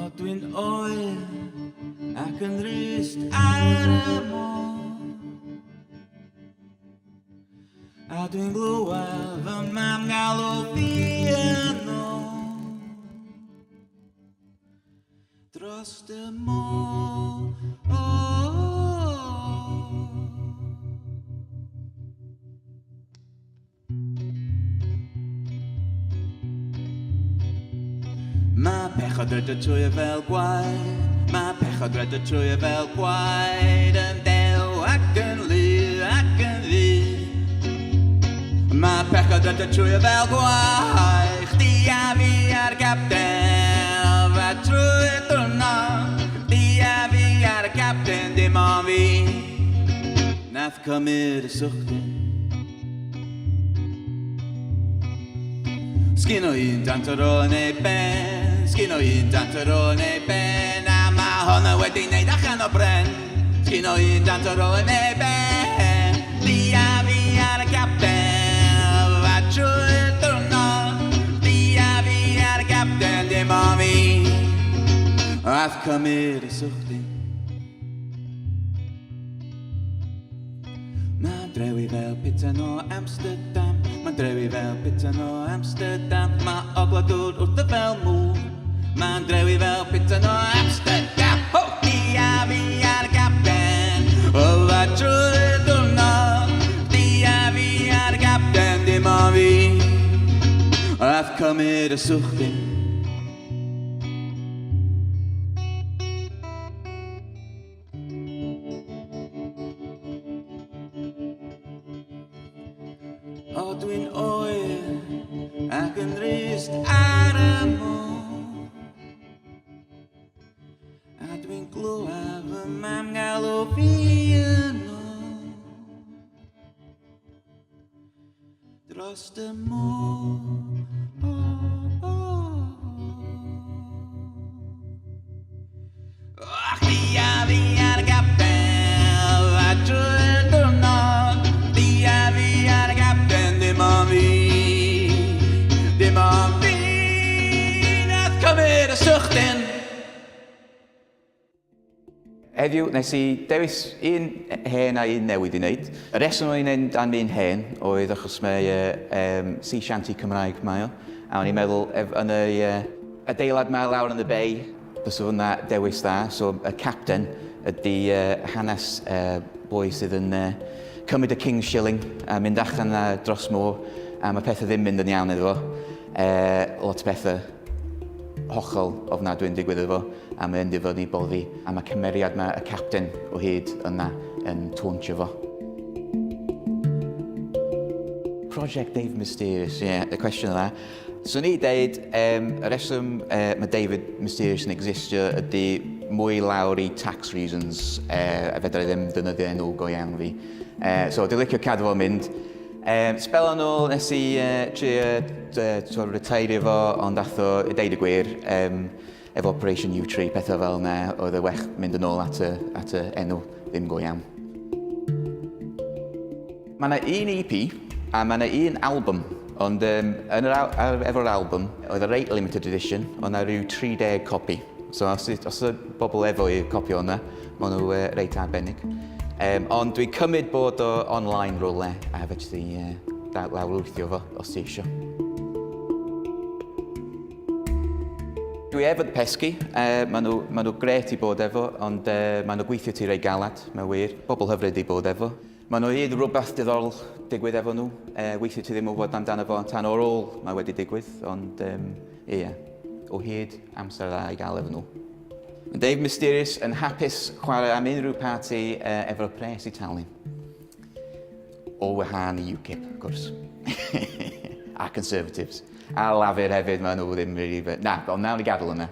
O dwi'n oer ac yn drist ar y môr. A dwi'n glywed fy mam galw fi yn ôl. Dros y môr. Mae pechod rhedeg trwy y fel gwaed, Mae pechod rhedeg trwy y fel gwaed, Yn dew ac yn lu ac yn ddu. Mae pechod rhedeg trwy y fel gwaed, Chdi a fi a'r gapten, Fa trwy'r diwrnod, Chdi a fi a'r gapten, dim ond fi. Nath cymryd y sychder. Sgyn o un dant ar ôl yn ei ben, sgyn o un dant ar ôl yn ei ben, a mae honna wedi wneud allan o bren. Sgyn o un dant ar ôl yn ei ben, fi a fi ar y capel, a trwy'r diwrnod, fi a fi ar y capel, dim ond fi. Ath cymryd y sychder. Mae'n drewi fel pitan o Amsterdam. Mae'n drewi fel pitan o Amsterdam. Mae ogla dŵr wrtho fel mŵr. Mae'n drewi fel pitan o Amsterdam. Ho! Fi a fi ar y gapten. Yfa trwy'r diwrnod. Fi a fi ar y gapten. Dim ond fi. Ath cymryd y swchdi. O dwi'n oer ac yn drist ar y môr. A dwi'n glywed fy mam galw fi yn ôl. Dros y môr. Oh, oh, oh. A chdi a fi ar y gapel, a drwy'r diwrnod, chdi a fi ar y gapel, dim ond fi, dim ond fi, nath cymryd y sychden. Heddiw nes i dewis un hen a un newydd i wneud. Y rheswm o'n i'n mynd am un hen oedd achos mae um, sea shanty Cymraeg mae o. A o'n i'n meddwl ef, yn y uh, adeilad mae lawr yn y bay, fysa hwnna dewis dda. So y captain ydy uh, hanes uh, boi sydd yn uh, cymryd y King's Shilling a mynd allan uh, dros môr a mae pethau ddim mynd yn iawn iddo fo. Uh, lot o pethau hollol ofnadwy yn digwydd iddo fo a mae'n difynnu boddi a mae cymeriad mae y captain o hyd yna yn tauntio fo. Project Dave Mysterious, ie, yeah, y cwestiwn yna. Swn i deud, um, y reswm uh, mae David Mysterious yn existio ydy mwy lawr i tax reasons, uh, a fedra i ddim defnyddio enw go iawn fi. Uh, so, dwi'n licio cadw fo'n mynd. Um, sbel yn ôl nes i uh, trio uh, retire fo, ond ath o, i deud y gwir, um, efo Operation U-Tree, pethau fel yna, oedd y well mynd yn ôl at y, at y enw ddim go iawn. Mae yna un EP a mae yna un album, ond um, yn yr, ar, efo'r album, oedd y reit limited edition, oedd yna rhyw 30 copi. So os, os y bobl efo i copi o'na, maen nhw uh, reit arbennig. Um, ond dwi'n cymryd bod o online rhywle a fedri di uh, lawrlwythio fo os ti eisiau. Dwi efo pesgi, uh, maen nhw, maen nhw gret i bod efo, ond uh, maen nhw gweithio ti rei galad, mae'n wir. Bobl hyfryd i bod efo. Maen nhw hyd rhywbeth diddorol digwydd efo nhw. Uh, weithio ti ddim yn gwybod amdano fo tan o'r ôl mae wedi digwydd, ond um, ie, yeah, o hyd amser dda i gael efo nhw. Mae Dave Mysterious yn hapus chwarae am unrhyw parti uh, efo'r pres i talu. O wahân i UKIP, of gwrs. a Conservatives. A Lafur hefyd, maen nhw ddim really... Na, ond nawn ni gadael yna.